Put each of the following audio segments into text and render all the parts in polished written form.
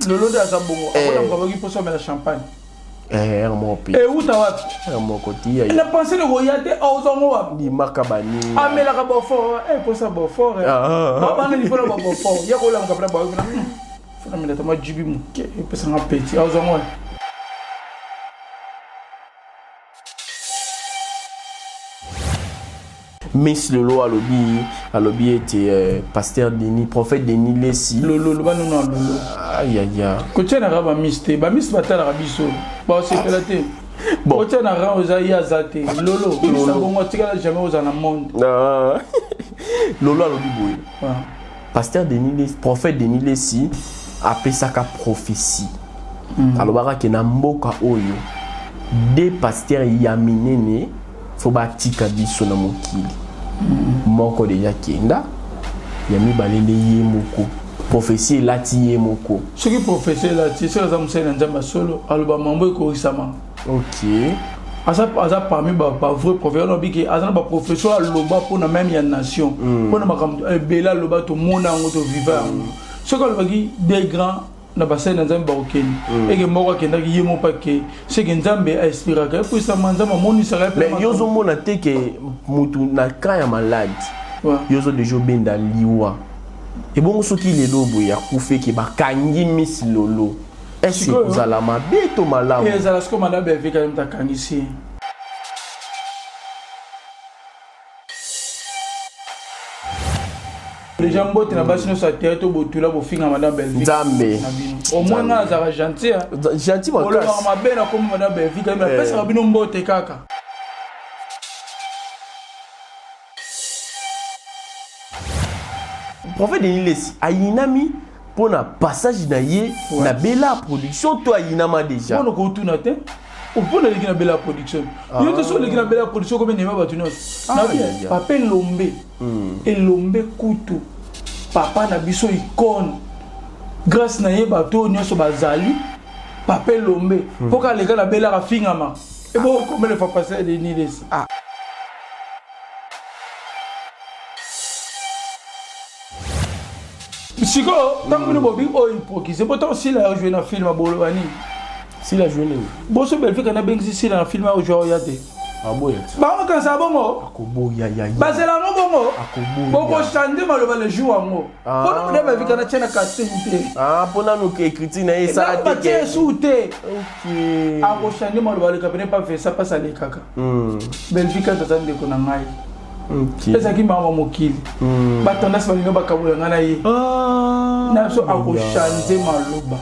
Lolo nde aza bongo. Akola moto mposa amela champagne. Eh, moko mpe. Euta wapi? Moko ti. Na pensée de koya te, ozongo wapi? Ndimaka baninga. Amelaka bofort, eh posa bofort. Babana lifola ba bofort. Ya kolamuka pena ba pena. Funa mela tama jibi moke, epesanga petit. Ozongo wapi? Miss Lolo alobi alobi ete pasteur Denis, prophète Denis Lessi. Lolo loba nono Lolo. Aïe aïe aïe. Kotia na ba miss te, ba miss batalaka biso. Ba sepela te. Bon. Kotia na rang oza ye aza te. Lolo, bisa bongo atikala jamais oza na monde. Ah. Lolo alobi boye. Ah. Pasteur Denis Lessi, prophète Denis Lessi apesaka prophétie. Alobaka ke na mboka oyo deux pasteurs ya minene fo batika biso na mokili. Moko deja kenda, ya mibale nde ye moko. Prophétie elati ye moko. Soki prophétie elati, soki aza mosali na Nzambe ya solo, aloba mambo ekokisama. Ok. Aza, aza parmi ba, ba vrai prophète wana obiki aza na ba prophétie oyo aloba mpona même ya nation, mpona makambo ebele aloba, tomona yango, toviva yango. Soki alobaki deux grands na basali na Nzambe bakokende, eke moko akendaki, ye moko akei, seke Nzambe ainspiraka epuisama, Nzambe amonisaka ye. Mais yo ozomona te ke mutu na cas ya malade, yo ozo deja obenda liwa. Ebongo soki lelo boye akufi, eke bakangi Miss Lolo, est-ce Sikoyo- kozala mabe to malamu? Ezala sikoyo madame Belvika ye moto akangisi ye. Déjà mbote na basi nyonso ya tere to botula bofinga madame Belvika Nzambe. na bino. Au moins nga nazalaka gentil, hein. Gentil Olobaka makasi. mabe na kombo madame Belvika, mais apesaka bino mbote kaka. Prophète Denis Lessi ayinami mpona passage na ye na Bella Production to ayinama déjà? Mpona kotuna te, mpona eleki na Bella Production. Yo te, so oleki na Bella Production, komi ndema bato nyonso. Ah, Nabi, ya, ya. Papa Elombe, Elombe kutu papa na biso icône, grâce na ye bato oyo nyonso bazali. Papa Elombe mpo ka aleka na Bella, akafingama ebo combien de fois pasteur Denis Lessi. Ah. Sikoyo ntango bino bobi oyo hypocrisie, po ntango Sila ya joue na film, boloba nini? Sila joue nini? Boso Belfika nabengisi Sila na film, ayo joue oya te. Aboya ti. Bango kanisa bongo. Akoboya ya. Bazela yango bongo. Akoboya. Bokochange maloba le jour yango. Ah. Mpona mona Belfika na tia na casting te. Ah, mpona no écriture na ye esala te. Batie esu te. Ok. Akochange maloba, aleka pene pa vesa mpasi alekaka. Belfika aza ndeko na ngai. Ezalaki mawa mokili. Batendance balinga bakabola ngai na ye. Ah. Na biso akochange maloba.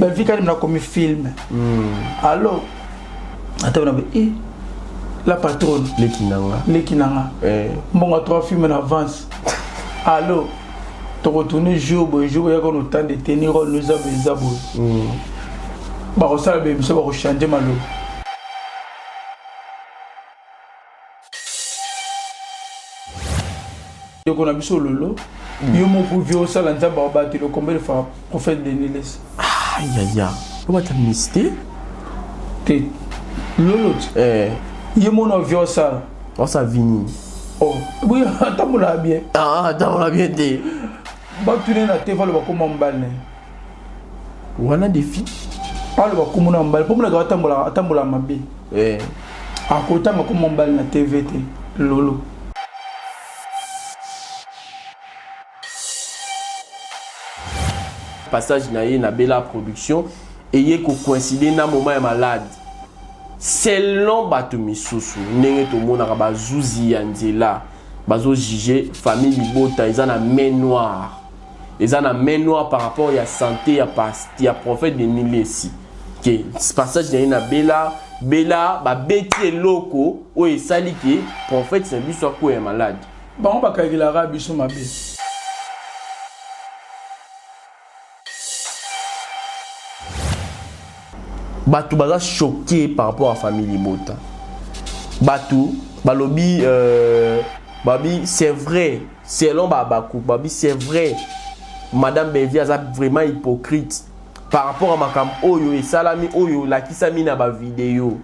Belfika nini nakomi film. Allo, ata bana e la patronne. Leki nanga. Leki nanga. Mbongo ya trois films na avance. Allo, tokotourne jour boye, jour boye, yaka no temps de tenir rôle no eza boye, eza boye. Bakosala baémission, bakochange maloba. Ndeko na biso Lolo, yo moko vi osala Nzambe aobatela combien de fois prophète Denis Lessi. Ayaya, obata misi te. Te, Lolo ti. Ye mona vi osala. Osa vi nini? Oh, oui, atambola bien. Ah, atambola bien te. Batune na te, valoba koma mobali na ye. Wana défi. Aloba kombo na mobali mpo monaka atambola, atambola mabe. Akotanga kombo mobali na TV te, Lolo. Passage na ye na Bella Production eye kocoïncide na moment ya malade. Selon bato misusu, ndenge tomonaka bazuzi ya nzela bazojuge famille libota eza na main noire, eza na main noire par rapport ya santé ya, ya prophète Denis Lessi, ke passage na ye na Bella, Bella babeti eloko oyo esali ke prophète na biso akwea malade. Bango bakakelaka biso mabe. Bato baza choqué par rapport à famille libota. Bato balobi babi c'est vrai, selon babaku babi c'est vrai, madame Belvi aza vraiment hypocrite par rapport à makambo oyo esalami, oyo elakisami na bavideo,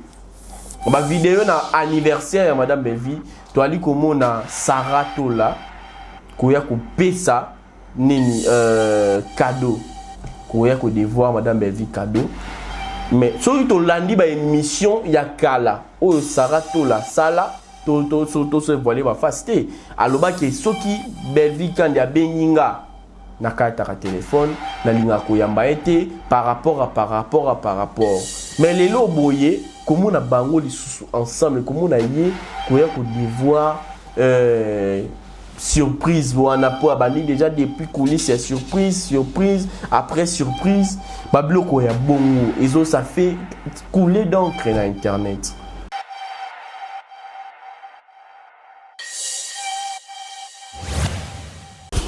bavideo na anniversaire ya madame Belvi. Toali komona Sarah Tola koya kopesa nini, cadeau. Koya ko devoir madame Bellevue cadeau. Mais soki tolandi ba émission ya kala oyo Sarah Tola sala to to to to se voiler ba face te. Alobaki soki Bellevue Kandi abengi nga nakataka telefone, nalingaka koyamba ye te par rapport à par rapport à par rapport. Mais lelo boye komona bango lisusu ensemble, komona ye koya ko devoir surprise wana po abandi déjà depuis coulisses ya surprise, surprise après surprise, babiloko ya bongo ezo ça fait couler d'encre na internet.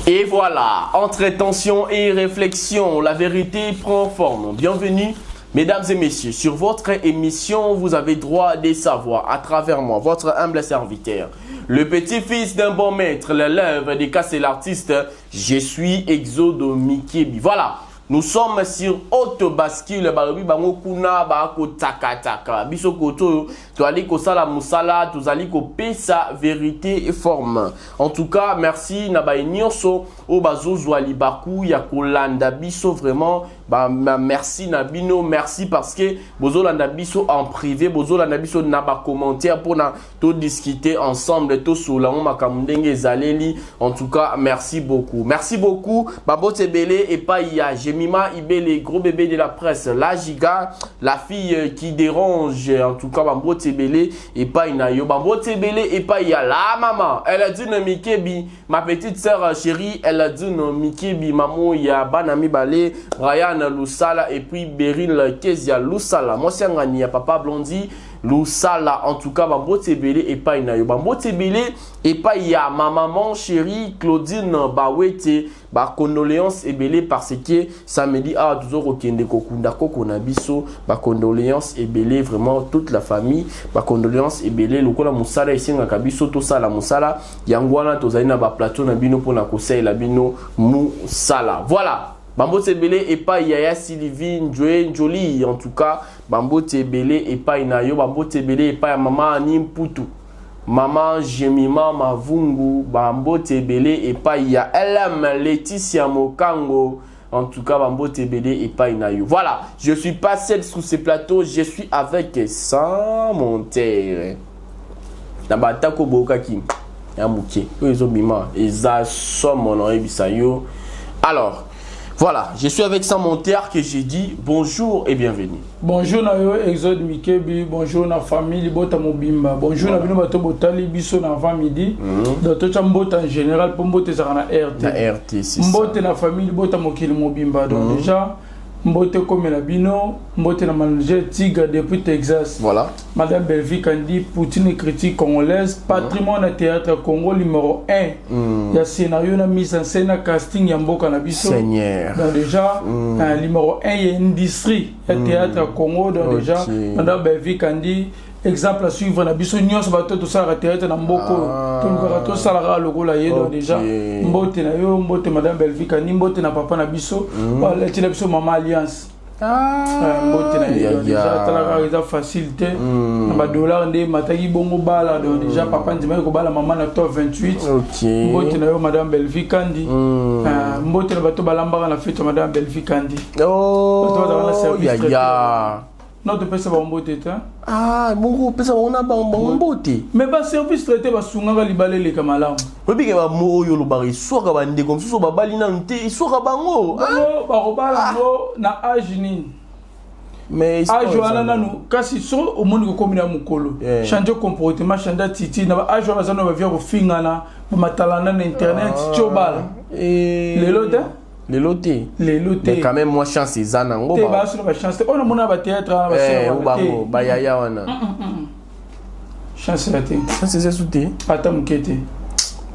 Et voilà, entre tension et réflexion, la vérité prend forme. Bienvenue, mesdames et messieurs, sur votre émission, vous avez droit de savoir à travers moi, votre humble serviteur, le petit-fils d'un bon maître, l'élève de Cassé l'artiste, je suis Exode Mikebi. Voilà, nous sommes sur haute bascule, balobi bango kuna ba ko taka taka. Biso koto, toali kosala musala, tozali kopesa vérité et forme. En tout cas, merci na ba nyonso o bazozwa libaku ya kolanda biso vraiment, ba, ba merci na bino, merci parce que bozolanda biso en privé, bozolanda biso na ba commentaire pour na to discuter ensemble, to sola makambo ndenge ezaleli. En tout cas, merci beaucoup. Merci beaucoup. Babote Belé et pa ya Jemima Ibele, gros bébé de la presse, la giga, la fille qui dérange. En tout cas, Babote Belé et pa inayo. Babote Belé et pa ya la maman. Elle a dit Mikebi, ma petite sœur chérie, elle a dit Mikebi, maman ya Banami Balé, Brian Lusala et puis Beryl Kezia Lusala. Moi c'est un ya papa Blondie Lusala. En tout cas, Babote Belé et pa inayo. Babote Belé et pa ya ma maman chérie Claudine Bawete. Ba condoléances ebele parce que samedi a toujours okende kokunda koko na biso, ba condoléances ebele vraiment toute la famille, ba condoléances ebele lokola musala esengaka biso tosala musala yango wana tozali na ba plateau na bino pona kosalela bino musala. Voilà, bambote ebele epai ya ya Sylvie Njoe Njoli. En tout cas, bambote ebele epai na yo, bambote ebele epai ya mama Annie Mputu, Maman Jemima Mavungu, bambote ebele epai ya LM Laetitia Mokango. En tout cas, bambote ebele epai na yo. Voilà, je suis pas seul sur ce plateau, je suis avec Sans Monterre. Na batako bokaki ya muke. Oyo ezobima, eza somo na oyebisa yo. Alors, voilà, je suis avec Sans Monterre que j'ai dit bonjour et bienvenue. Bonjour na yo Exode Mikebi, bonjour na famille Libota Mobimba, bonjour na bino bato botali biso na avant midi. Donc to mbota en général po mbote za na RT. Na RT, c'est ça. Mbote na famille Libota mokili Mobimba. Donc déjà mbote comme la bino, mbote na manager Tigre depuis Texas. Voilà. Madame Bellevue Kandi, Poutine critique congolaise, patrimoine théâtre Congo numéro 1. Il y a scénario na mise en scène casting ya mboka na biso. Seigneur. Donc déjà numéro 1 il y a industrie, il y a théâtre Congo donc déjà Madame Bellevue Kandi exemple à suivre na biso nyonso bato to sala théâtre na mboko to lukaka to sala lokola ye donc déjà mbote na yo, mbote Madame Bellevue Kandi, mbote na papa na biso, wala tina biso Mama Alliance. Mbote na ye donc déjà talaka eza facilité na ba dollar nde mataki bongo bala donc déjà papa ndima ko bala mama na top 28. Mbote na yo Madame Bellevue Kandi. Mbote na bato balambaka na fête Madame Bellevue Kandi. Oh ya ya. Non, tu peux savoir mbote te. Ah, bongo pesa bango bango mbote. Mais ba service traité ba sungaka libale le kamalamu. Oyebi ke ba mo oyo lobaka eswaka ba ndeko mosusu babali nanu te, eswaka bango. Bango bakobala ngo na âge nini? Mais âge wana nanu kasi so omoni kokomi na mokolo. Changer comportement, changer attitude na ba âge wana baza na ba via kofingana, ba matalana na internet, tio bala. Lelo te? Lelo te. Lelo te. Mais quand même moi chance eza nango ba. Te ba sur ba chance. On mona ba théâtre ba sera ba bango ba yaya wana. Chance la te. Chance eza sous te. Ata mukete.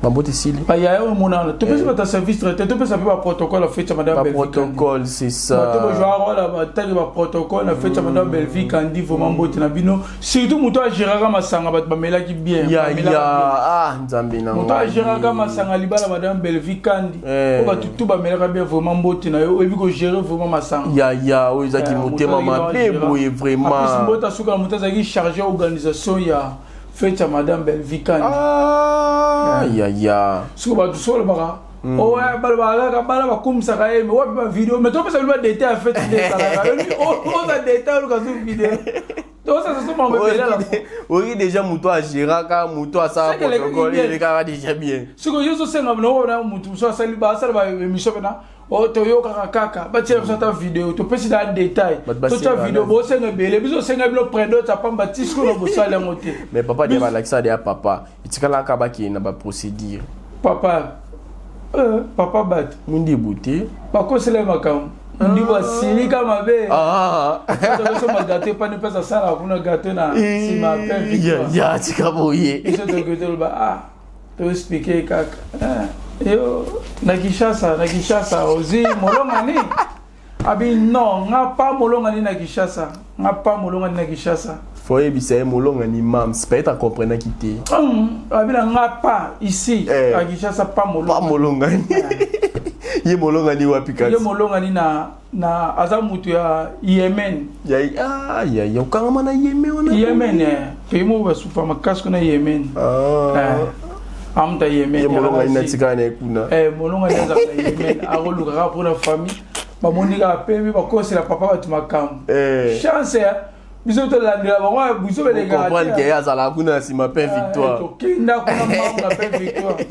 Ba mbote sili. Ba yaya on mona to pesa ba ta service traité, to pesa ba protocole la fête madame Bellevue. Ba protocole c'est ça. Ba to jouer rôle ba tali ba protocole la fête madame Bellevue Kandi vraiment mbote na bino. Surtout muto a gérera masanga ba melaki bien. Ya ya ah nzambe na. Muto a gérera masanga libala madame Bellevue Kandi. O ba tutu ba melaka bien vraiment mbote na yo oyebi ko gérer vraiment masanga. Ya ya oyo ezaki motema mabe boye vraiment. En plus mbote asuka muto azaki chargé organisation ya fête à madame Bellevue Kandi. Ah ya ya. Siko ba tu solo baka. Oya balobaka kaka bana bakumisaka ye, mais wapi bavideo? Mais topesa bino badetail ya fete nde esalaka. Oza detail, oluka so video, tosasa so mambo ebele ala. Oyi déjà moto agéraka, moto asala protocole, elekaka déjà bien. Sikoyo yo ozosenga na motu mosusu asali, basala baémission mpena o toyokaka kaka, batia biso ata video, topesi na détail, totia video. Bosenga ebele, biso osenga bino prédote apamba ti sikoyo na bosali yango te. Mais papa de balakisa de ya papa etikalaka, bakende na baprocédure. Papa, papa bato Mundibu te. Bakosela ye makambo, Mundibu asilika mabe. Tosomba gâteau epani mpesa asalaka kuna gâteau na nsima pe. Ya tika boye. Biso tokoki toloba, ah, toexpliquer kaka yo na Kinshasa, na Kinshasa ozwi molongani abi non, nga pa molongani na Kinshasa, nga pa molongani na Kinshasa. Fo oyebisa ye molongani mams, peut-être akomprenaki te. Abi na nga pa ici à Kinshasa pa Pa molongani. Ye molongani wapi kasi? Ye molongani na aza mutu ya Yemen. Ya ah, ya okangama na Yemen wana. Yemen, pays moko basufa makasi kuna, Yemen. Amuta Yemen. Ye molongani natikala na ye kuna. Molongani azala na Yemen, akoluka kaka mpona famille, bamoni kaka pembe, bakosela papa bato makambo. Chance biso tolandela bango, biso belekaka ke azalaka kuna na nsima pe Victoire. Tokenda kuna mbangu na pe Victoire.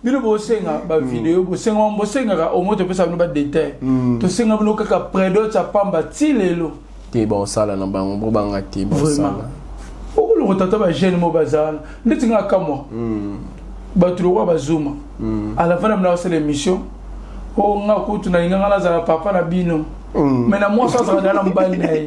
Bino bosenga bavideo, bosenga, bosengaka omo topesa bino badetail, tosenga bino kaka prédote ya pamba ti lelo. Te, baosala na bango, bobanga te, baosala. Okoloko tata bajeune mo bazala ndeti nga kamwa, bato lokwa bazuma à la fin na bino basala émission o nga kutu nalinganga nazala papa na bino, mais na mwasi azalaka na mobali na ye,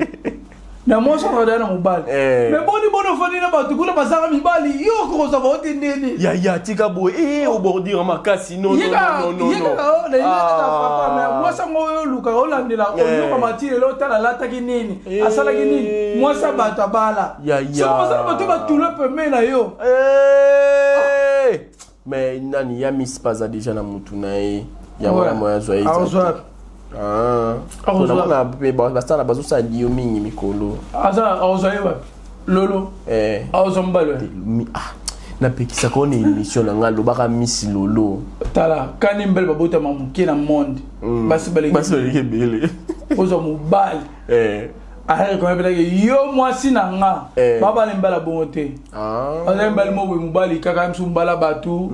na mwasi azalaka na mobali. Mais boni boni ofandi na bato kuna bazanga mibali, yo okokozwa bao te ndeni? Ya tika boye, obordure makasi, non. Non, non, non. Papa, mais mwasi yango oyo olukaka, olandela, oyoka mati lelo, otala alataki nini, asalaki nini, mwasi ya bato abala. Soki ozala bato batula pembeni na yo. Mais nani ya miss paza déjà na mutu na ye, yango wana moya azwa ye. Namona mpe basala, bazosala dio mingi mikolo. Aza azwa ye wapi lolo? Azwa mobali? Napekisaka wana émission na ngai, alobaka miss lolo. Tala kani mbele babotama moke na monde, basi baleki ebele. Ozwa mobali ayaki yo mwasi na nga, babala mibala bongo te. Aza mibali moko boye, mobali kaka misu mbala bato,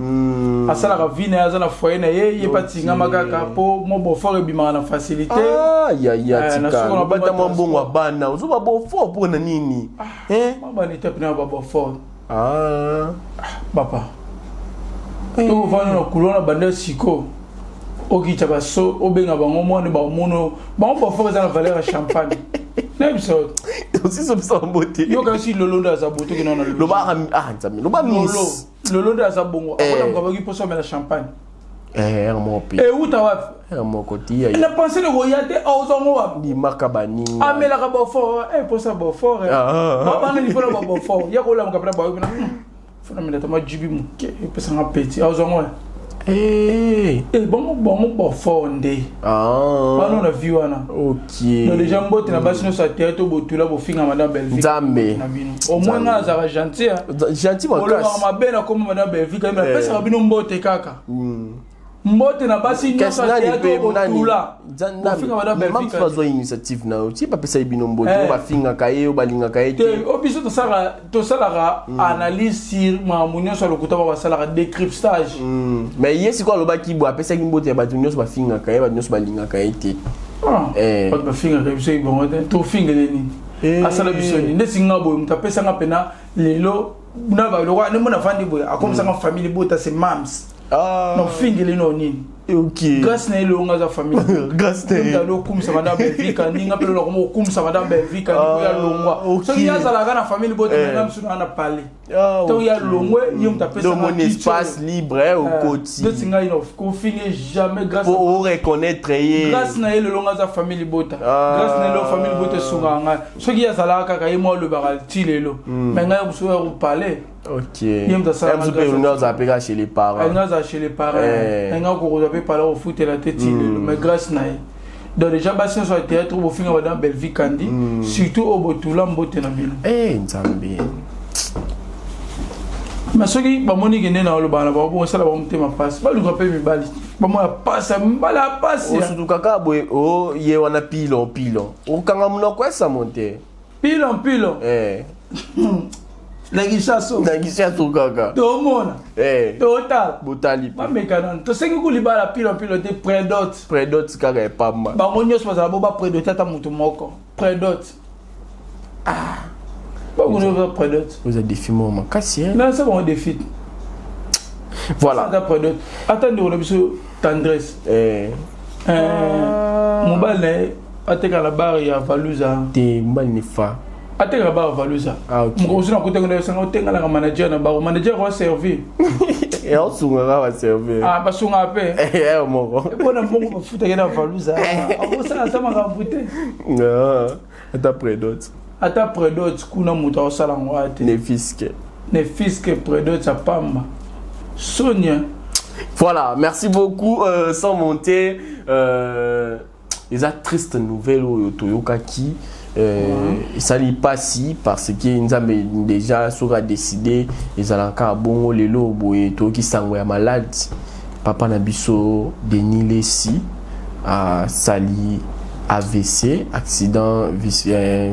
asalaka vie na ye, aza na foyer na ye, ye mpe atingama kaka mpo mo beaufort ebimaka na facilité. Bata mwa mbongo ya bana, ozoba beaufort mpo na nini? Mabana etape na ba beaufort, papa, tokovanda na couloir na banda siko okita baso, obenga bango mwana bamono bango beaufort eza na valeur ya champagne, nayebisa. Osisopesa mbote. Yoka si lolo nde aza boto kena na loba, ah nzambe, loba miss. Lolo nde aza bongo, akola baki mposo amela champagne. Moko mpe. Euta wapi? Moko ti. Na pensé koya te, ozango wapi? Ndimaka baninga. Amelaka beaufort, posa beaufort, babana lifona ba beaufort ya kolamuka mpena bayo mpena fona mela tama jibi moke epesanga peti, azwango bongo bongo beaufort nde wana na vie wana. Donc déjà mbote na basi nyonso ya théâtre, botula, bofinga madame Belvi. Nzambe. Na bino au moins nga nazalaka gentil. Gentil. Bolobaka mabe na kombo madame Belvi, kayembe napesaka bino mbote kaka, mbote na basi nyonso ya théâtre, botula, bofinga madame Belvi. Bazwa initiative na yo ti bapesaki bino mbote, oyo bafingaka ye, oyo balingaka ye te. O biso tosalaka analyse sur makambo nyonso ya lokuta ba basalaka décryptage. Mais ye sikoyo alobaki boye, apesaki mbote ya bato nyonso bafingaka ye, bato nyonso balingaka ye te. Bato bafingaka biso bongo te, tofingele nini? Asala biso nini? Ndeti nga boye, moto apesanga mpena lelo na baloko nde mona afandi boye, akomisanga famille bota, c'est mams. Nofingele no nini? Grâce na ye lelo aza famille. Grâce na ye. Okumisa madame Belvika, ndinga mpe lelo nakoma okumisa madame Belvika ndiko ya longwa. Soki ye azalaka na famille bota, nga misu naa na palais. Ntango ya longwe, ye moto apesaka espace libre, okoti. Ndeti ngai kofinge jamais, grâce po oreconnaître ye. Grâce na ye lelo nga aza famille libota. Grâce na ye lelo famille libota esungaka ngai. Soki ye azalaka kaka ye mwa alobaka ti lelo, mais ngai mosu ya kopale. Ye moto asalaka azala mpe kaka chez les parents. Alingi azala chez les parents, alingi akokozwa mpe pala kofutela te ti lelo, mais grâce na ye. Donc déjà basi nyonso ya théâtre bofinga madame Belvi Kandi, surtout oyo botula, mbote na bino. Nzambe. Mais soki bamoni ke nde na olobaka na bango bongo, esala bango motema mpasi. Baluka mpe mibali, bamona pasi ya mibali ya pasi. Osutu kaka boye, o ye wana pilon pilon, okanga monoko esamo te. Pilon pilon. Na Kinshasa. Na Kinshasa kaka. Tomona. Totala. Botali. Bameka nano. Tosengi ku libala pilon pilon te, prédot. Prédot kaka epamba. Bango nyonso bazala bo baprédote ata moto moko prédot. Ah, bango nyonso prédot. Oza défi moko makasi. Nasa bango défi. Voilà. Ata prédot, ata ndeko na biso Tendresse, mobali na ye atekala bar ya Valuza. Te, mobali ne fa. Atekaka bar ya Valuza. Ah, ok. Mokolo mosusu nakutaki na esanga, otengalaka manager na bar, manager aservir. Osungaka baservir. Ah, basungaka mpe. Moko. Mpona mbongo bafutaki na Valuza, akosala ata makambo te. Ata prédot. Ata prédot kuna, moto akosala yango aya te. Ne fiske. Ne fiske prédot ya pamba, sonia. Voilà, merci beaucoup. Sans monter, eza triste nouvelle oyo toyokaki, esali mpasi parce que Nzambe déjà soki adécide, ezalaka kaka bongo. Lelo boye toyoki sango ya malade, papa na biso Denis Lesi asali AVC, accident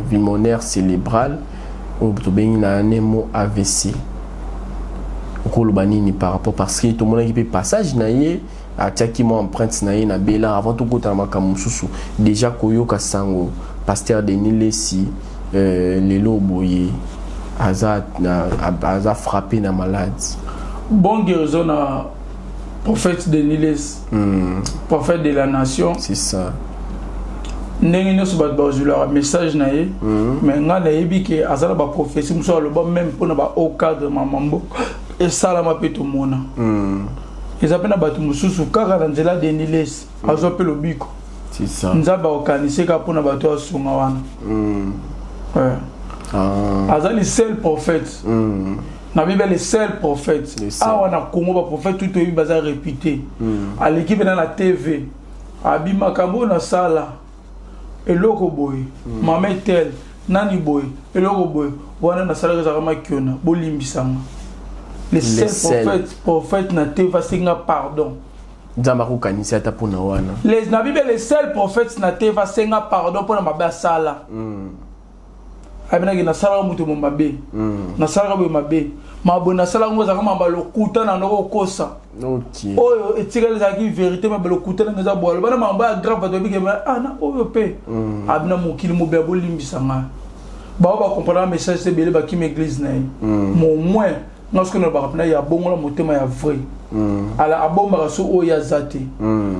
pulmonaire cérébral, oyo tobengi na nemo AVC. Okoloba nini par rapport? Parce que tomonaki mpe passage na ye, atiaki mwa empreinte na ye na Bela. Avant tokota na makambo mosusu, déjà koyoka sango pasteur Denis Lesi, lelo boye aza frappé na malade. Bon guérison na prophète Denis Lesi, prophète de la nation. C'est ça. Ndenge nyonso bato bazwilaka message na ye, mais ngai nayebi ke aza na baprophétie mosusu aloba même mpona bahaut cadre mamambo esalama mpe tomona. Eza mpe na bato mosusu kaka na nzela Denis Lesi azwa mpe lobiko. C'est ça. Nzambe akokanisi kaka mpona bato asunga wana. Ouais. Ah. Aza le seul prophète na Bible, le seul prophète. Le seul. Awa na Congo, baprophète tout toyebi baza réputé. Aleki mpena na TV, abi makambo oyo nasala, eloko boye, mama etel nani boye, eloko boye wana nasalaka, ezalaka makiona, bolimbisanga. Le seul seul. prophète na TV asenga pardon. Nzambe akokanisi ata mpona wana. Na Bible, le seul prophète na TV asenga pardon mpona mabe asala. Abinaki nasalaka moto mo mabe, nasalaka boye mabe, maboye nasalaka ngo ezalaka mamba lokuta na ndoko kokosa. Oyo etikali ezalaki vérité, mabe lokuta ndenge eza boye. Aloba na makambo ya grave, bato babiki ah na oyo mpe abina mokili mobe, abolimbisa ngai. Bao bacomprendre message te, ebele bakima église na ye. Mais au moins nga soki nalobaka mpena ya bongola motema ya vrai, ala abombaka so oyo aza te,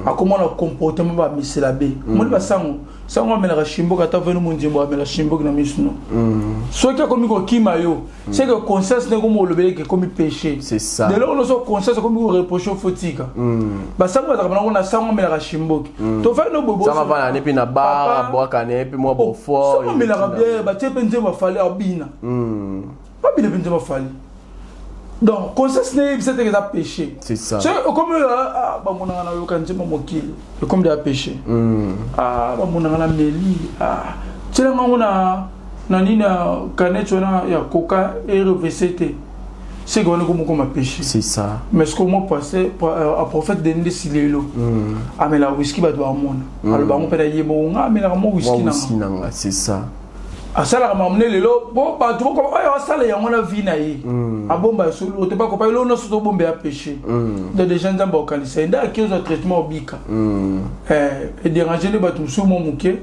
akomona comportement bamisela be moni basango sango amelaka shimboki, ata veni monzembo amela shimboki na miso no. Soki akomi kokima yo, c'est que conscience ndenge komi olobeleki ekomi péché. C'est ça. Lelo nyonso conscience ekomi koreproche, ofotika. Basango bazalaka banango na sango amelaka shimboki, tofai no boye. Sama bana ne mpe na bar, abwaka na ye mpe mwa bofort. Sango amelaka biere, batie mpe nzembo afali, abina, babina mpe nzembo afali. Donc conscience ne yebisa teke eza péché. C'est ça. Soki okomi oyo, ah, bamonaka nayoka nzembo mokili, ekomi deya péché. Ah, bamonaka na meli, ah, tielanga ngo na nini ya canette wana ya Coca RVC te, seke wana ekomokoma péché. C'est ça. Mais ce que moi passé a prophète Denis Lesi lelo amela whisky, bato bamona, aloba yango mpe na ye moko, nga amelaka mo mwa whisky nanga. Whisky nanga, c'est ça. Asalaka makambo ne lelo po bato boko oyo asala yango na vie na ye, abomba ya solo te, bakopa eloko nyonso tobomba ya péché. Donc déjà Nzambe akokanisa ye nde aki ozwa traitement, obika. Edérange nde bato mosusu mo moke,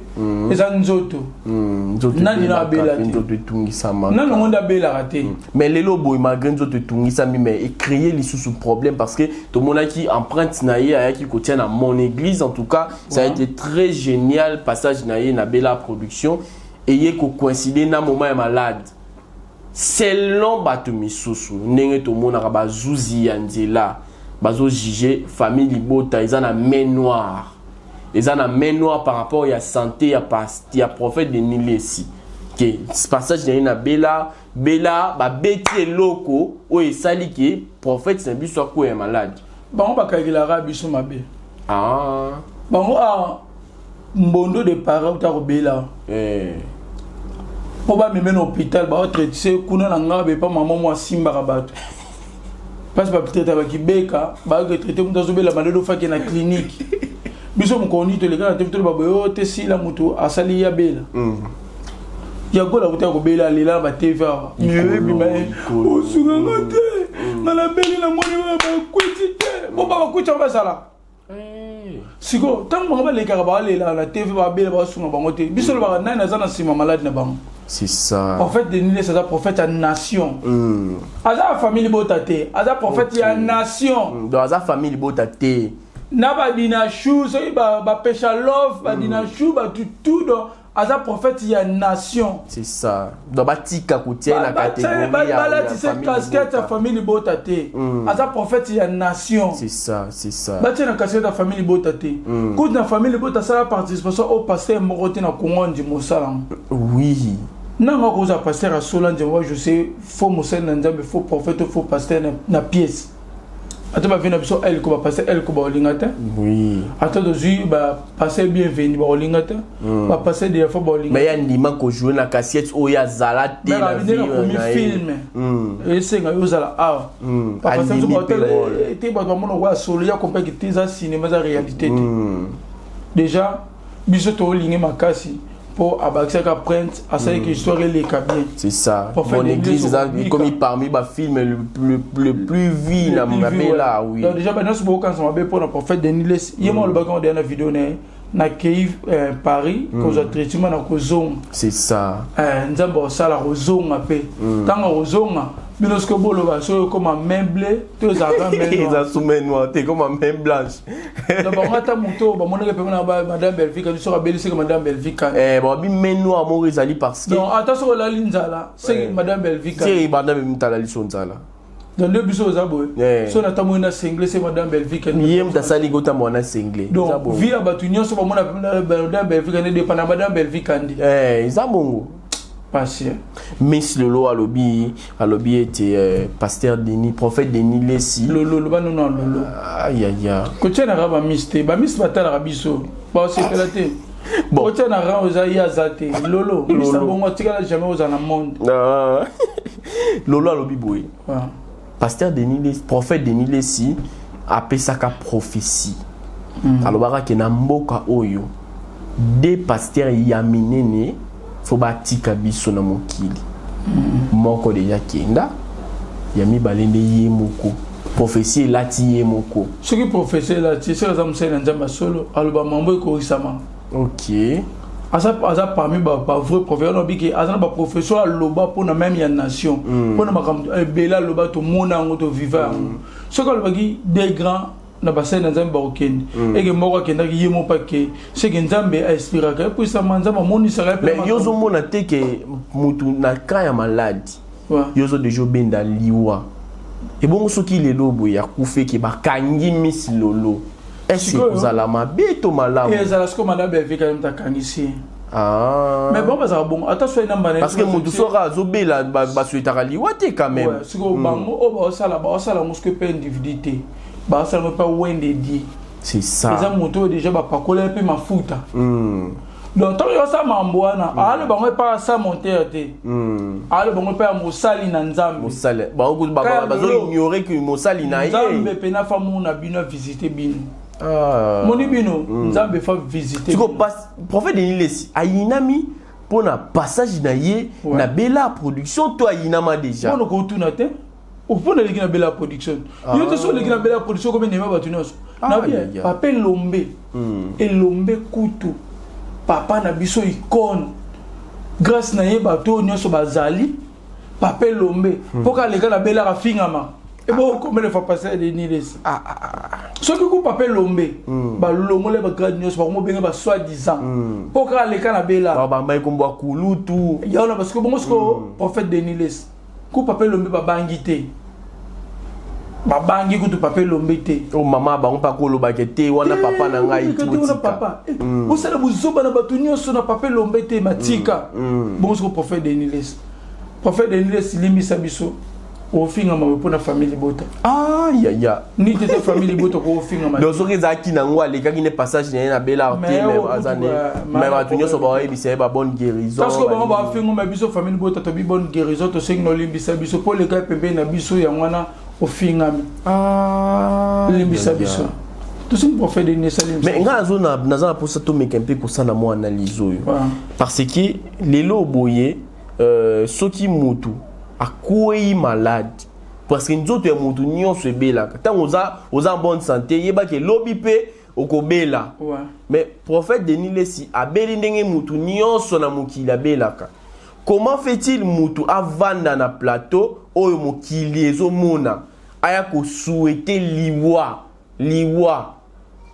eza nzoto. Nzoto Nani na ebelaka abela mpe te. Nzoto etungisamaka. Nani yango nde abelaka te. Mais lelo boye, malgré nzoto etungisami, mais ecréer lisusu problème parce que tomonaki empreinte na ye ayaki kotia na mon église. En tout cas, ça a été très génial, passage na ye na Bela Production eye kocoïncide na moment ya malade. Selon bato misusu, ndenge tomonaka bazuzi ya nzela bazojuge famille libota eza na main noire, eza na main noire par rapport ya santé ya prophète Denis Lesi, ke passage na ye na Bela, Bela babeti eloko oyo esali ke prophète na biso akwea malade. Bango bakalkulaka biso mabe. Ah. Bango a mbondo de para uta kobela mpo bameme na hôpital, baotraite kuna na ngai bepa mama mo asimbaka bato. Place batraita bakibeka, bakotraite moto azobela malelo, faki na clinique. Biso mokolo nini toleka na te, toloba boye oyo te, sila moto asali ya bela ya gola kuta kobela, alela na batv awa, ebima osunganga te, nga nabeli, namoni bakwiti te, bo bakwiti yango bazala sikoyo. Ntango bango balekaka, balela na TV, babela, basunga bango te. Biso lobaka nani aza na nsima maladi na bango? C'est ça. Prophète Denis Lessie aza prophète ya nation, aza ya famille libota te, aza prophète ya nation. Donc aza famille libota te. Na badina chou, soki bapesha love, badina chou, bato tout. Donc aza prophète ya nation. C'est ça. Donc batika kotia na catégorie. Balatisa casquette ya famille libota te, aza prophète ya nation. C'est ça, c'est ça. Batia na casquette ya famille libota te. Kutu na famille libota asala participation oyo pasteur moko te na Kongo ndima osalango. Nanga kozala pasteur asola nzembo, je sais, faux mosali na Nzambe, faux prophète, faux pasteur na pièce. Ata bavie na biso elko, bapasteur elko baolinga te. Ata tozwi bapasteur Bienvenu, baolinga te. Bapasteur de la foi baolinga. Mais ya ndima kojouer na casquette oyo azala te. Na nakomi film, esenga yo ozala awa te, bato bamona koya solo ya comprendre te, eza cinéma, eza réalité te. Déjà biso toolingi makasi mpo abakisaka printe, asalaki histoire eleka bien. C'est ça. Mon église eza ekomi parmi bafilm le plus vu na mabe là, oui. Donc déjà banyonso bokokanisa mabe mpona prophète Denis Lessie, ye mo alobaki ngo deya na video na ye: nakei Paris kozwa traitement, na kozonga. C'est ça. Nzambe akosala, kozonga mpe ntango akozonga, bino soki boloba soki okoma main bleu to ezalaka. Eza su main noire te, ekoma main blanche. Donc bango ata moto bamonaki pembe na madame Belvika, soki abelisaki madame Belvika. Babi main noire moko ezali parce que Donc ata soki olali nzala, seki madame Belvika. Ti madame mutala liso nzala. Donc nde biso oza boye, so natamoi na single, se madame Belvika. Ye moto asali kotambola na single. Donc vie ya bato nyonso bamona madame Belvika nde dépend na madame Belvika ndi. Eza bongo. Pasi. Miss Lolo alobi ete pasteur Denis, prophète Denis Lessie. Lolo, loba nono ya Lolo. Ayaya. Kotia na ra bamiss te, bamiss batalaka biso, baosepela te. Kotia na rang oza ye aza te. Lolo, miss bongo atikala jamais ozala na monde. Ah. Lolo alobi boye: pasteur Denis Lessie, prophète Denis Lessie apesaka prophétie, alobaka ke na mboka oyo de pasteur ya minene fo batika biso na mokili. Moko deja kenda, ya mibale nde ye moko prophétie elati ye moko. Soki prophétie elati, soki aza mosali na Nzambe ya solo, aloba mambo ekokisama. Aza parmi bavrai prophète wana obiki, aza na baprofesseur aloba mpona même ya nation, mpona makambo ebele aloba, tomona yango, toviva yango. Soki alobaki deux grands na basali na Nzambe bakokende, eke moko akendaki, ye moko ake, seke Nzambe ainspiraka, epuisama, Nzambe amonisaka. Mais yo ozomona te ke mutu na cas ya maladi, yo ozo deja obenda liwa, ebongo soki lelo boye akufi, eke bakangi Miss Lolo, ese kozala mabe to malamu? Ezala sikoyo madame Belvika moto akangisi ye. Mais bon, bazala bongo ata soki namba. Parce que motu soki azobela, basouhaitaka liwa te quand même. Sikoyo bango oyo baosala yango, soki mpe individu te, baosala yango mpe wende die. C'est ça. Eza moto oyo déjà bapakola ye mpe mafuta. Donc ntango yo osala mambo wana, alo bango epa asa montere te, alo bango mpe ya mosali na Nzambe. Bazoignore ke mosali na ye. Nzambe mpena fa mona bino, avisite bino, moni bino, Nzambe fa visite. Siko prophète Denis Lessie ayinami mpona passage na ye na Bela Production to ayinama déjà? Mpona kotuna te, mpona eleki na Bela Production, yo te. So oleki na Bela Production, komi ndema bato nyonso na bien. Papa Elombe, Elombe kutu papa na biso, icône, grâce na ye bato oyo nyonso bazali. Papa Elombe, mpo ka aleka na Belaka, fingama ebo combien de fois pasteur Denis Lessie. Soki ku papa Elombe, balongole bagrade nyonso, bakomobenga ba soi disant mpo kaka aleka na Bela. Bambai kombo ya kulutu. Yaona, parce que bongo siko prophète Denis Lessie, ku papa Elombe babangi te, babangi kutu papa Elombe te. O mama bango mpa kolobaka te wana papa na ngai. Wana papa osala bozoba na bato nyonso na papa Elombe te, matika bongo siko prophète Denis Lessie. Prophète Denis Lessie, limbisa biso, ofingama mpona famille libota. Ah ya ya. Ni te te, famille libota koofingama. Donc soki ezalaki nango alekaki ne passage na ye na Bela te, mais aza ne, mais bato nyonso bayebisa ye ba bonne guérison. Parce que bango bafingo, mais biso famille libota tobi bonne guérison. Tosengi na olimbisa biso mpo oleka pembeni na biso, yango wana. Ofingami. Ah, Limbisa biso. Tosengi prophète Denis alimbisa. Mais ngai nazo na naza na mposa tomeka mpe kosala mwa analyse oyo, parce que lelo boye, soki mutu akwei malade, parce que nzoto ya mutu nyonso ebelaka, ntango oza en bonne santé, yebaki elobi mpe okobela. Mais prophète Denis Lesi abeli ndenge mutu nyonso na mokili abelaka. Comment fait-il mutu avanda na plateau oyo mokili ezomona, aya kosouhaiter liwa, liwa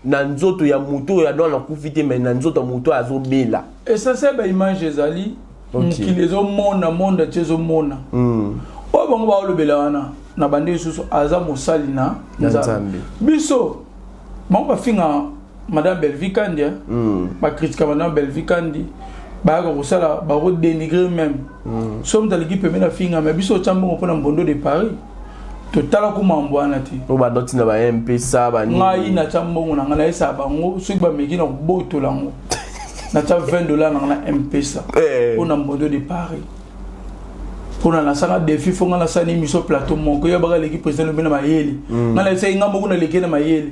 na nzoto ya mutu oyo adona nakufi te, mais na nzoto ya mutu oyo azobela? Essentiel, baimage ezali, mokili ezomona, monde entier ezomona. Oyo bango baolobela wana na bande lisusu, aza mosali na Na Nzambe. Nzambe. Biso bango bafinga madame Belvi Kandi, bakritika madame Belvi Kandi, bayaka kosala bakodénigrer même. So moto aleki pembeni afinga, mais biso otya mbongo mpona Mbondo de Paris, totala kumambo wana te. Oyo bandoti na ba mpesa. Ngai natya mbongo na ngai, nayesaka bango soki bameki na kobotola yango. Natya 20 $ na ngai na Mpesa mpona Mbondo de Paris, mpona nasala défi. Fo ngai nasala émission, plateau moko yo baka aleki président lobi na mayele. Ngai nayesaki ngai moko naleki na mayele.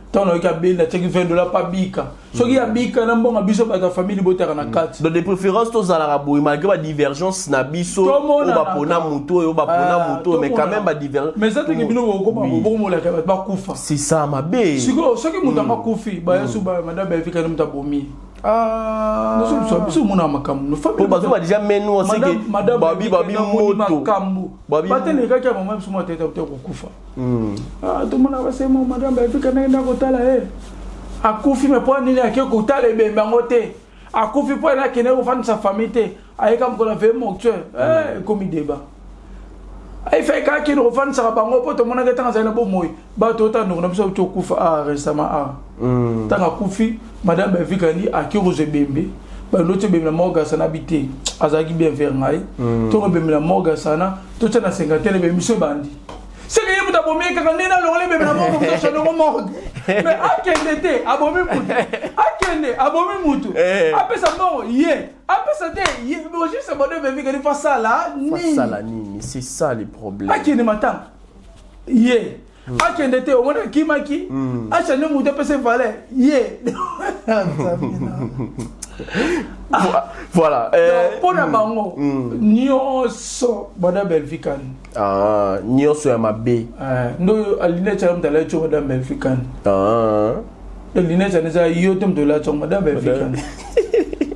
Ntango nayoki abeli, natiaki 20 $ pa bika. Soki abika na mbongo, biso bato ya famille botaka na kati. Donc de préférence tozalaka boye malgré badivergence na biso, oyo bapona motu oyo, bapona motu oyo, mais quand même badivergence. Mais eza teke bino bokoma bokomolaka bato bakufa. C'est ça mabe. Sikoyo soki moto yango akufi, bayasu madame Bayefikani moto abomi. Biso omonaka makambo. Po bazoba déjà menu oseke babi babi moto. Makambo batelekaki ya mama biso mwa tete te kokufa. Tomonaka basemo madame Bayefika ndenge nda kotala ye akufi, mais mpo nini ake kotala ebembe yango te? Akufi mpo ene akende kofandisa famille te, ayeka mokolo veillée mortuaire, ekomi débat. Ayefai akende kofandisaka bango mpo tomonaki ntango azali na bomoi. Bato ota ndeko na biso auti okufa a récemment a ntango akufi, madame Bavikani ake kozwa ebembe, bando ti ebembe na morgue asana bi te, azalaki bien vers ngai. Ntongo ebembe na morgue asana, totya na cinquantaine, ebembe biso ebandi seke ye moto abomi ye kaka ndenge alongola ebembe na morgue, moto asonongo morgue, mais akende te, abomi mutu, akende abomi mutu, apesa mbongo ye, apesa te ye. Juste bado Bavikani fasala. Nini? Nini? C'est ça le problème. Akende matanga ye, akende te, omoni akimaki, achange motu, apesa valeur ye. Voilà. Mpo na bango nyonso, madame Belvikani. Nyonso ya mabe. Ndo lunette ya moto alati, madame Belvikani. Lunette wana eza yo te moto olati yango, madame Belvikani.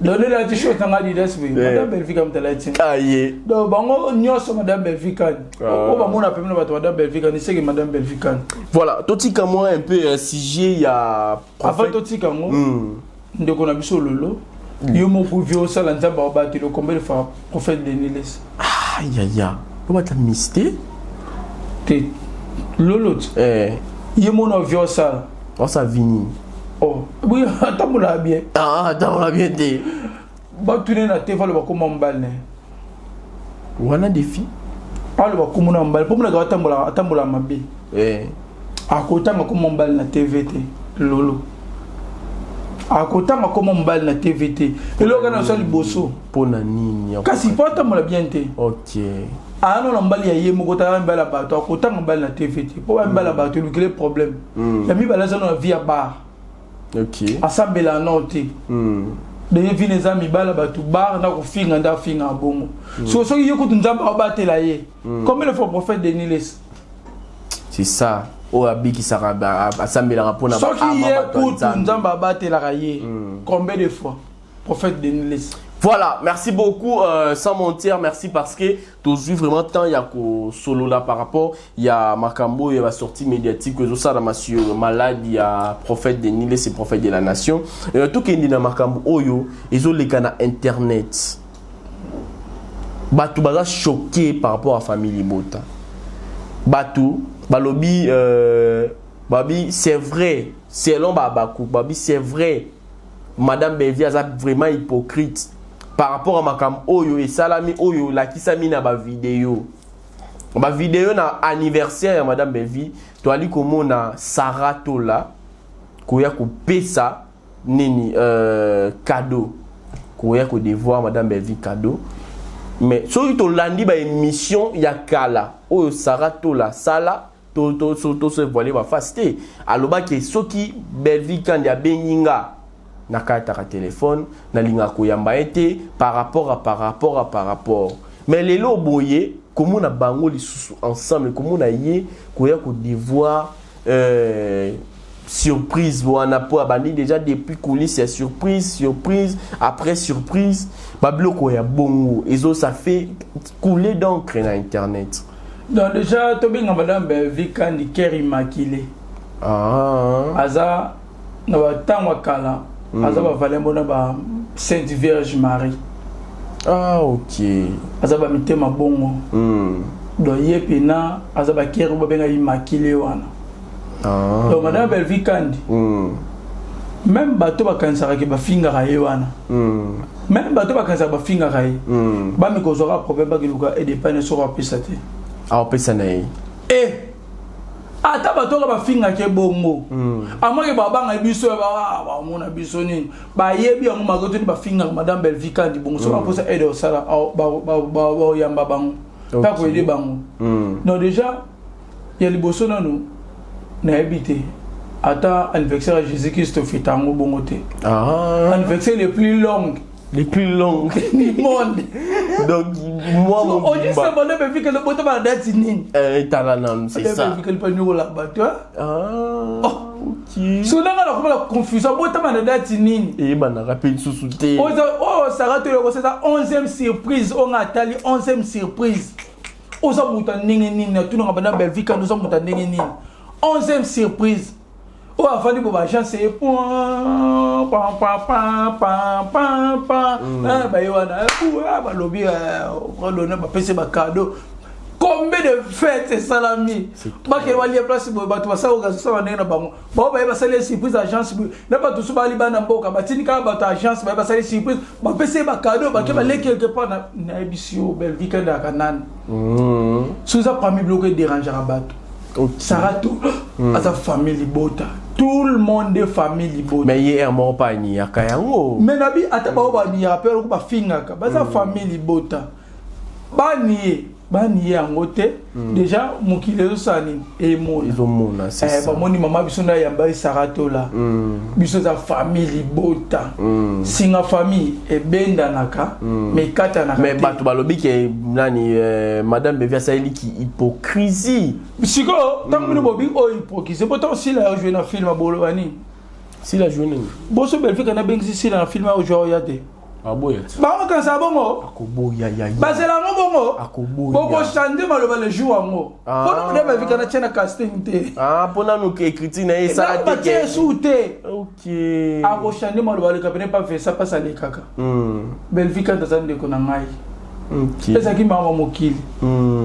Donc nde alati short nanga Adidas boye, madame Belvika moto alati. Aye. Donc bango nyonso madame Belvikani. Oyo bamona pembeni bato madame Belvikani, seke madame Belvikani. Voilà, totika mwa un peu sujet ya Avant totika yango, ndeko na biso lolo, yo moko vi osala Nzambe aobatela. Combien de fois prophète Denis Lesi? Ayaya, obata miste. Te, lolo ti ye mona vi osala. Osala vini. Oh oui, atambola bien. Ah, atambola bien te. Batune na te, valo bakoma mobali na ye. Wana défi. Aloba komona mobali mpo monaka atambola, atambola mabe. Akotanga koma mobali na TV te. Lolo akotanga koma mobali na TV te. Eloko na so liboso. Mpo na nini? Kasi mpo atambola bien te. Ayano na mobali ya ye moko, tala mibali ya bato. Akotanga mobali na TV te mpo bamibali ya bato elukele problème ya mibali. Aza na vie ya bar. Asambela nao te. Deye vine eza mibali ya bato, bar na kofinga nde afinga bongo. So soki ye kutu Nzambe aobatela ye, combien de fois prophète Denis Lesi? C'est ça, oyo abikisaka, asambelaka mpona. Soki ye kutu Nzambe abatelaka ye, combien de fois prophète Denis Lesi? Voilà, merci beaucoup, sans mentir, merci parce que tu as vraiment temps ya ko solo là par rapport ya makambo ya sortie médiatique que ça na sur maladie ya prophète Denis Lessie, prophète de la nation. Tout qui na makambo oyo ezoleka na internet. Bato baza choqué par rapport à famille Libota. Bato balobi babi c'est vrai, selon babaku babi c'est vrai, madame Belvi aza vraiment hypocrite par rapport à makambo oyo esalami, oyo olakisami na bavideo, bavideo na anniversaire ya madame Belvi. Toali komona Sara Tola koya kopesa nini, cadeau, koya kodevoir madame Belvi cadeau. Mais soki tolandi baémission ya kala oyo Sara Tola sala. To se voiler baface te. Alobaki soki Belvi Kandi abengi nga, nakataka telefone, nalingaka koyamba ye te par rapport à par rapport à par rapport. Mais lelo boye komona bango lisusu ensemble, komona ye koya kodevoir surprise wana, mpo abandi déjà depuis coulisse ya surprise, surprise après surprise, babiloko ya bongo ezo, ça fait couler d'encre na internet. Donc déjà tobenga madame Belvi Kandi Cœur Immaculé. Aza na batango ya kala, aza bavale mbona ba Sainte Vierge Marie. Ah, ok. Aza bamitema bongo. Donc ye mpena aza bacœur babenga immaculé wana. Donc madame Belvi Kandi, même bato bakanisaka ke bafingaka ye wana, même bato bakanisaka bafingaka ye, bameka ozwaka problème, bakeluka edepane soko apesa te. Aopesa na ye. E ata bato oyo bafingaki bongo, amoke babanga biso, bamona biso nini, bayebi yango makotoni bafingaka madame Belvi Kandi bongo. So baposa aide, osala baoyamba bango mpe akoyede bango. Donc déjà ya liboso nanu nayebi te ata anniversaire ya Jésus Christ ofeta yango bongo te. Anniversaire le plus long les plus longs du monde. Donc moi ojiste bande Belvi Kandi bota bana date nini? Tala nanu, c'est ça. Belvi Kandi panyokola bato. Ah, ok. So nanga nakoma na confusion, botama na date nini? Eyebanaka mpe lisusu te. Oyo Sara toyoko eza 11e surprise oyo nga atali, 11e surprise. Oza moto ya ndenge nini? Natunaka banda Belvi Kandi, oza moto ya ndenge nini? 11e surprise oyo afandi bo baagence ye point pan pan pan pan pan pan, baye wana balobi redonne, bapesi bacadeau, combien de fêtes esalami, bakende balia place boye, bato basala organisation ndenge na bango, bao baye basali surprise, agence boye na bato so bali bana mboka, batindi kaka bato agence, baye basali surprise, bapesi ye bacadeau, bake bale quelque part. Nayebisi yo, Belvi kendaka nani so eza parmi biloko edérangeaka bato. Sara to aza famille libota, tout le monde est famille libota. Mais ye moko mpe aniyaka yango. Mais nabi ata bao baniyaka mpe eloko bafingaka, baza famille libota, banie banie yango te. Déjà mokili ezosala nini, emona. Ezomona, c'est ça. Bamoni mama biso nde ayamba esaka tola. Biso eza famille libota. Singa famille ebendanaka, mais ekatanaka Mais te. Bato balobi ke nani, madame Bevi asaleliki hypocrisie. Sikoyo ntango bino bobi oyo hypocrisie, po ntango Sila ya jouer na film, boloba nini? Sila joue nini? Boso Belvi kana abengisi Sila na film, ayo jouer, oya te. Aboya ti. Bango kanisa bongo. Akoboya ya ya. Bazela yango bongo. Akoboya. Bokochange maloba le jour yango. Ah. Mpona Belvi kana tie na casting te. Ah, mpona nu écriture na ye esala te. Batie esu te. Akochange maloba, aleka pene pa vesa mpasi alekaka. Belvi kanda aza ndeko na ngai. Ezalaki makambo mokili.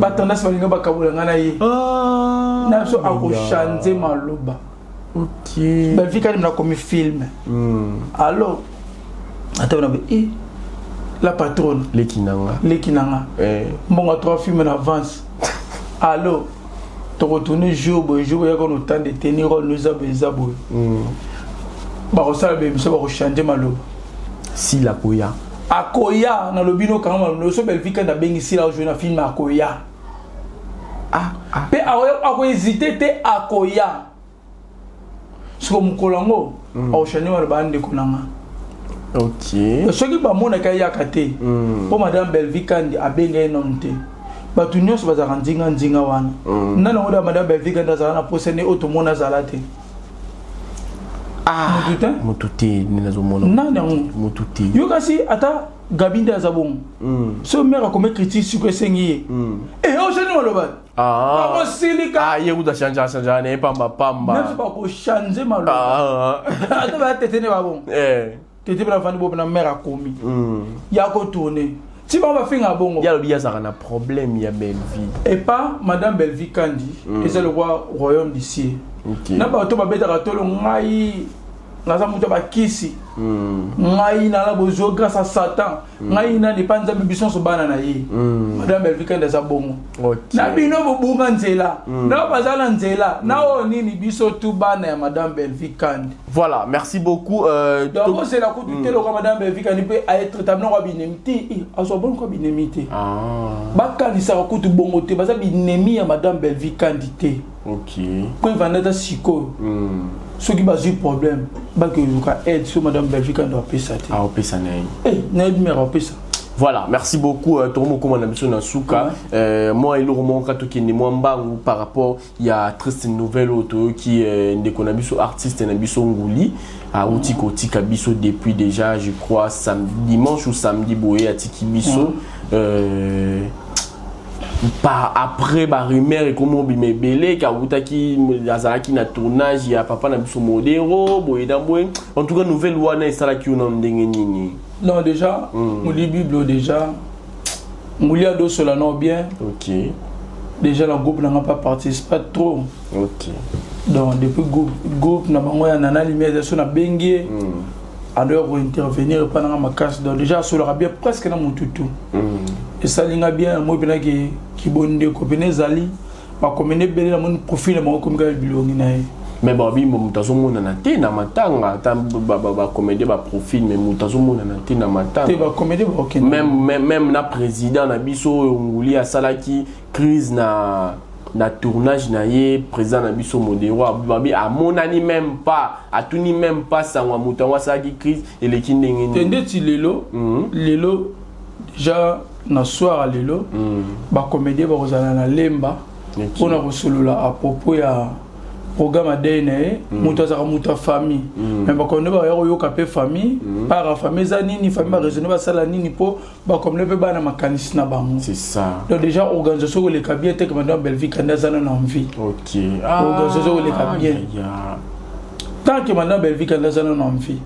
Batendance balinga bakabola ngai na ye. Ah, na biso akochange maloba. Belvi kandi nakomi film. Alors ata bana e la patronne. Leki nanga. Leki nanga. Mbongo ya trois films en avance. Alors tokotourne jour boye, jour boye, yaka no temps de tenir rôle no eza boye, eza boye. Bakosala bémission, bakochange maloba. Sila koya. Akoya, nalobi nokanga maloba so Belvi kandi abengi Sila ajoue na film, akoya. Ah, ah. Mpe akohésite te, akoya. Siko mokolo yango akochange maloba ya ndeko nanga. Soki bamonaka eyaka te, mpo madame Belvi Kandi abenga ye nano te, bato nyonso bazalaka nzinga nzinga wana. Nani yango da madame Belvi Kandi azala na posa ne oyo tomona azala te? Ah, Motu te. Motu te nde nazomona. Nani yango? Motu te. Yo kasi ata Gabi nde aza bongo. So mare akome critique, siko esengi ye e ochange maloba. Ah. Bakosilika. Ah, ye kuta change change na ye pamba pamba. Nyonso bakochange maloba. Ata baya tete nde babongo. Tete mpe nafandi bo na mare akomi ya kotourne ti bango bafinga bongo. Ye alobi azalaka na problème ya Bellevie. Epa madame Bellevie Kandi, eza lokwa royaume du ciel. Na bato babetaka tolo ngai. Naza moto ya bakisi. Ngai nala bozwa grâce à Satan. Ngai nani epa Nzambe, biso nyonso bana na ye. Madame Belvi Kandi aza bongo. Na bino bobunga nzela, na oyo baza na nzela, na oyo nini, biso tu bana ya Madame Belvi Kandi. Voilà, merci beaucoup. Donc ozela kutu te loka Madame Belvi Kandi mpe ayetraita biloko ya binemi te. Azwa bongo ya binemi te. Bakanisaka kutu bongo te, baza binemi ya Madame Belvi Kandi te. Po evanda ata sikoyo, soki bazwi problème, bakoluka aide, so Madame Belvi Kandi apesa te. Aopesa na ye. Nayebi mere apesa. Voilà, merci beaucoup. Tokomo koma na biso na suka. Moi eloko moko tokende mwa mbangu par rapport ya triste nouvelle oyo toyoki, ndeko na biso, artiste na biso Nguli auti kotika biso depuis déjà, je crois, samedi, dimanche ou samedi boye atiki biso. Par après barumeur ekomi obima ebele kawutaki azalaki na tournage ya papa na biso Modero boye na boye. En tout cas, nouvelle wana esalaki yo na ndenge nini? Non, déjà, Nguli Bible, déjà Nguli adosola no bien. Déjà na groupe nanga pas participe pas trop. Donc depuis groupe na bango ya Nana Lumière, so nabengi ye, adoya kointervenir epa nanga makasi. Donc déjà asolaka bien presque na motu tu. Esalinga bien moi mpena kibondeko pene ezali bakomene ebele, namoni profil na bango komi kaka bilongi na ye. Mais babimbo moto azomonana te na matanga, ata bacomédien baprofil, mais moto azomonana te na matanga. Te, bacomédien bakokende. Même na président na biso oyo Nguli asalaki crise na tournage na ye, président na biso Modero babi amonani même pas, atuni même pas sango ya moto yango asalaki crise eleki ndenge te. Nini? Ndeti lelo, lelo déjà na soir ya lelo, bacomédien bakozala na Lemba mpona kosolola à propos ya programme ya deuil na ye. Moto azalaka moto ya famille, mais bacomédien baya koyoka mpe famille par ya famille eza nini, famille baraisonne, basala nini mpo bacomédien mpe bana makanisi na bango. C'est ça. Donc déjà organisation koleka bien te ke Madame Belvi Kandi aza nano en vie. Organisation koleka bien. Tant que Madame Belvi Kandi aza nano en vie,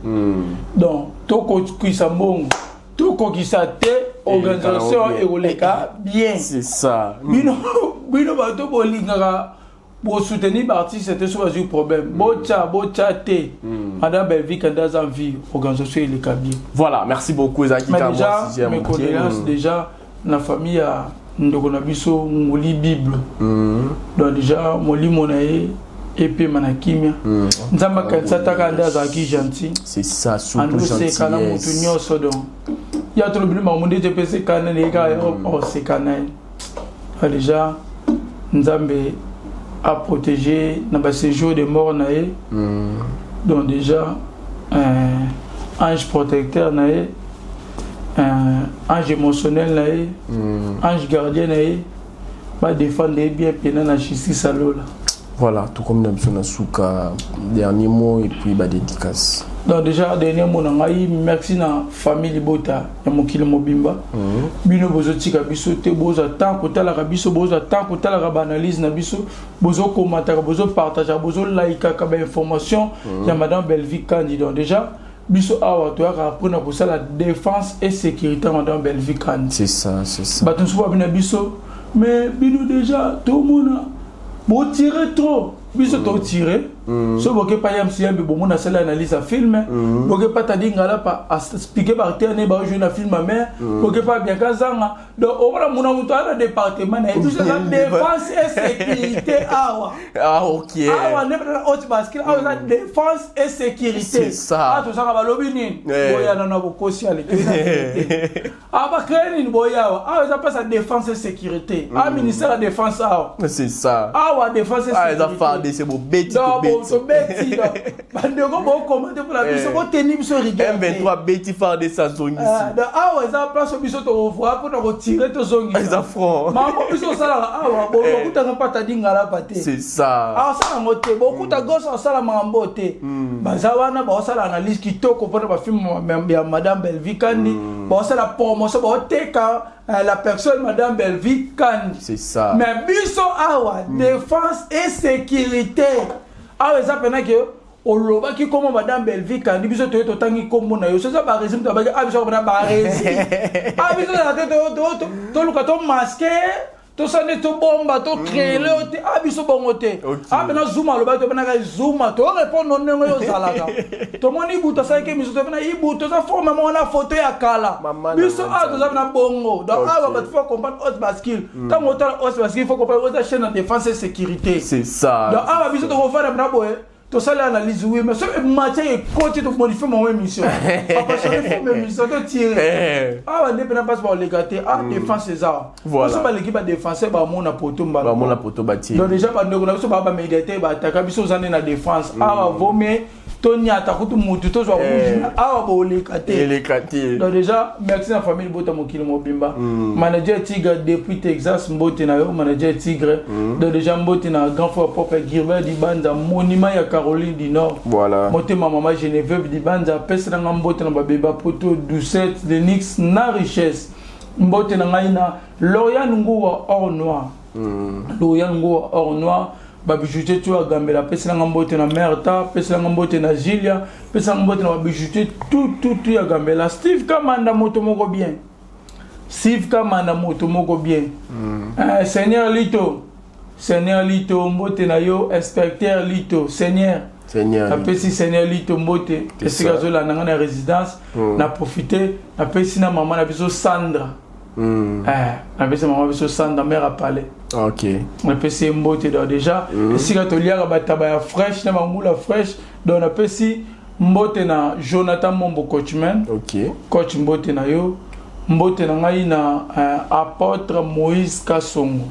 donc tokokisa mbongo, tokokisa te, organisation ekoleka bien. C'est ça. Bino bato bolingaka bosoutenir baartiste te, so bazwi problème, botya botya te. Madame Belvi Kandi aza en vie, organisation eleka bien. Voilà, merci beaucoup. Ezalaki Mais kaka déjà mwa sujet ya mes moke. condoléances déjà na famille ya ndeko na biso Nguli Bible. Donc déjà molimo na ye epema na kimia. Nzambe akanisa taka nde azalaki gentil. C'est ça, surtout Andoseka na motu gentillesse. nyonso. Donc ya tolobili makambo nde te mpe sekana na ye kaka oseka na ye. Déjà Nzambe aprotégé na baséjour de mort na ye. Donc déjà ange protecteur na ye, ange émotionnel na ye, ange gardien na ye, badéfendre ye bien mpena na justice alola. Voilà, tout comme na biso na suka, dernier mot et puis ba dédicace. Donc déjà dernier mot na ngai, merci na famille libota ya mokili mobimba. Bino bozotika biso te, bozwa temps kotalaka biso, bozwa temps kotalaka baanalyse na biso, bozokomataka, bozopartageaka, bozolaikaka bainformation ya Madame Belvi Kandi. Donc déjà biso awa toyaka mpona kosala défense et sécurité ya Madame Belvi Kandi. C'est ça, c'est ça. Bato mosusu babina biso, mais bino déjà tomona botire trop biso, totire so boke pa ya msiyambi, bomona asali analyse ya film, boke pa Tadi Ngalapa aexpliquer baacteur ne baojouer na film ya mare, boke pa Bianka Zanga. Donc omona muna moto aza na département na ye, biso eza défense et sécurité awa. Awa nde mpena haute bascule, awa eza défense et sécurité. C'est ça. Awa tosaka balobi nini, boyana na bokosi aleki awa, bacrée nini, boya awa. Awa eza mpesa défense et sécurité, awa ministère ya défense awa. C'est ça. Awa défense et Ah, eza sécurité. FARDC, bobeti. Donc, tobeti. Tobeti. Donc bandeko bokomante mpona biso, boteni biso rigueur te. M23 beti, FARDC azongisi. Ah, donc awa eza place oyo biso tokovoi mpona kotire, tozongisa. Eza front. Makambo biso osalaka awa, bokutaka mpa Tadi Ngalapa te. C'est ça. Asala yango te, bokuta goso asala makambo te. Baza wana baosala analyse kitoko mpona bafilm ya Madame Belvi Kandi, baosala promotion, baoteka la personne Madame Belvi Kandi. C'est ça. Mais biso awa défense et sécurité, awa eza mpena ke olobaki kombo Madame Belvi Kandi, biso toye totangi kombo na yo, so eza barégime tobaki a biso mpena barégime a biso tozala te, toluka tomasquer. Tosala nde tobomba, tocréer oyo te. A biso bongo te. A mpena Zuma alobaki, topenaka Zuma, torépondre ndenge oyo ozalaka. Tomoni Ibutu asalaki émission, topena Ibutu toza forme moko na foto ya kala. Biso awa toza na bongo. Donc awa bato faut comprendre Haute Bascule. Ntango otala Haute Bascule, faut comprendre oza chaîne ya défense et sécurité. C'est ça. Donc awa biso tokovanda mpena boye, tosali analyse, oui, mais soki matière ekoti, tomodifie mango émission. Papa chéri, forme émission totire awa nde mpena mpasi bakoleka te. A défense eza biso, baleki badéfenseur, bamona poto. Mbala poto batie. Donc déjà bandeko na biso baa bamédiateur bataka biso, oza nde na défense awa. Vomie toniata kutu mutu, tozwa rouge awa, boleka te. Eleka te. Donc déjà merci na famille Bota mokili mobimba. Manager Tigre depuis Texas, mbote na yo manager Tigre. Donc déjà mbote na grand frère propre Gilbert Dibanza, monument ya Caroline du Nord. Motema mama Geneviève Dibanza, apesi nanga mbote na babeba poto Doucette, Lenix na Richesse. Mbote na ngai na Loriane Nguwa or noir. Loriane Nguwa or noir, babijoutier tu agambela, apeselanga mbote na mare ta, apeselanga mbote na Julia, apeselanga mbote na babijoutier tout tout tout ya Gambela. Steve Kamanda, moto moko bien. Steve Kamanda, moto moko bien. Seigneur Lito, Seigneur Lito, mbote na yo inspecteur Lito, Seigneur. Seigneur. Napesi Seigneur Lito mbote esika azolanda nga na résidence. Na profite, napesi na mama na biso Sandra. Napesi mama biso Sandra, mare apale. Napesi ye mbote. Donc déjà esika toliaka bataba ya fraîche na bangula fraîche. Donc napesi mbote na Jonathan Mombo, coachman. Coach, mbote na yo. Mbote na ngai na apôtre Moïse Kasongo.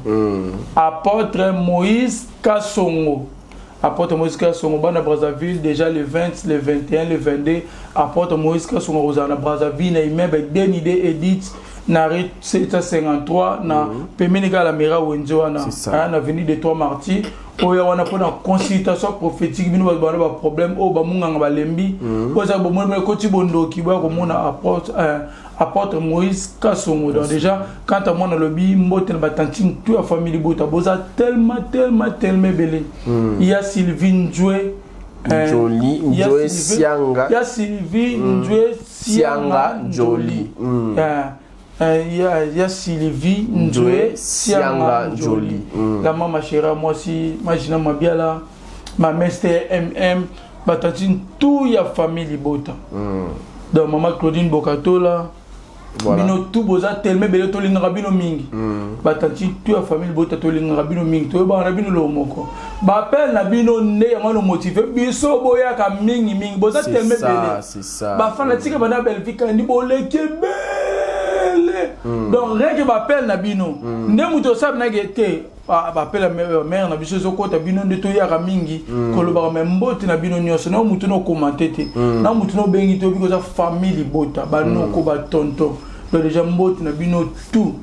Apôtre Moïse Kasongo, apôtre Moïse Kasongo, bana Brazzaville, déjà le 20, le 21, le 22, apôtre Moïse Kasongo kozala na Brazzaville, na immeuble Denide Edith, na rue 753, na pembeni kaka la mera wenze wana, na avenue de Trois Martyrs. Oyo wana mpona consultation prophétique. Bino bato bana baproblème oyo bamunganga balembi, oyo ezaka bomoni ekoti bondoki, boya komona apôtre Moïse Kasongo. Donc déjà, quant à moi, nalobi mbote na batantine tout ya famille Libota. Boza tellement, tellement, tellement ebele. Ya Sylvie Njue. Njoli, Njue Sianga. Ya Sylvie Njue Sianga Njoli. Ya Sylvie Njue Sianga Njoli. La mama chéra, mwasi Magina Mabiala, ma mester mm, batantine tout ya famille Libota. Donc mama Claudine Bokatola. Bino tout boza tellement ebele, tolingaka bino mingi. Batantine tout ya famille Bota, tolingaka bino mingi, toyebaka na bino loo moko. Baappel na bino nde yango no motive biso, boyaka mingi mingi, boza tellement ebele. Bafanatique bana Belvika ndi boleki ebele. Donc rien que baappel na bino nde moto osala te. Baappel ya mare na biso ezokɔta bino nde toyaka mingi kolobaka. Me mbote na bino nyonso, na motu na okomante te, na motu na obengi te, obiki oza famille Libota, banoko, batonton. Donc déjà mbote na bino tout.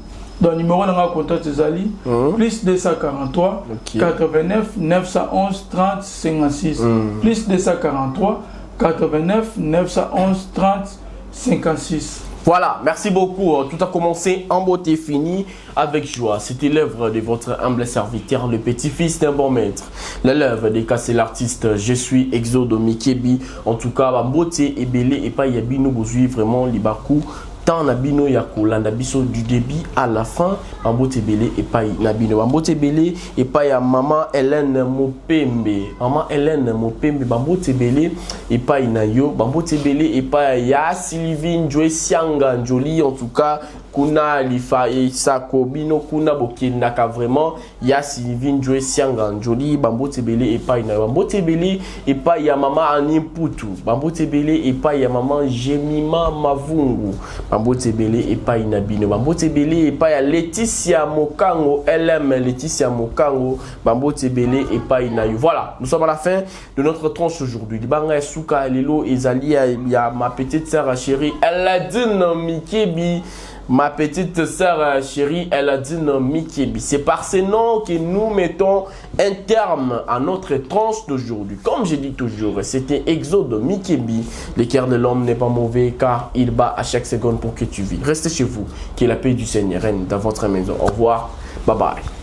Donc numéro na nga contact ezali plus 243 89 911 30 56, plus 243 89 911 30 56. Voilà, merci beaucoup. Tout a commencé en beauté, fini avec joie. C'était l'œuvre de votre humble serviteur, le petit-fils d'un bon maître. L'élève de Cassé l'artiste, je suis Exode Mikebi. En tout cas, beauté ebele epai ya bino bozui vraiment libaku. Tant na bino ya kolanda biso du début à la fin, bambote ebele epai na bino. Bambote ebele epai ya maman Hélène Mopembe. Maman Hélène Mopembe, bambote ebele epai na yo. Bambote ebele epai ya Sylvie Njwe Sianga Njoli. En tout cas, kuna lifa esako bino kuna bokendaka vraiment. Ya Sylvie Njwe Sianga Njoli, bambote ebele epai na yo. Bambote ebele epai ya mama Ani Mputu. Bambote ebele epai ya mama Jemima Mavungu. Bambote ebele epai na bino. Bambote ebele epai ya Laetitia Mokango, LM Laetitia Mokango, bambote ebele epai na yo. Voilà, nous sommes à la fin de notre tranche aujourd'hui. Libanga ya suka lelo ezali ya ma petite sœur chérie Eladine Mikebi. Ma petite sœur chérie Eladine Mikebi. C'est par ces noms que nous mettons un terme à notre tranche d'aujourd'hui. Comme je dis toujours, c'était Exode Mikebi. Le cœur de l'homme n'est pas mauvais car il bat à chaque seconde pour que tu vis. Restez chez vous, que la paix du Seigneur règne dans votre maison. Au revoir. Bye bye.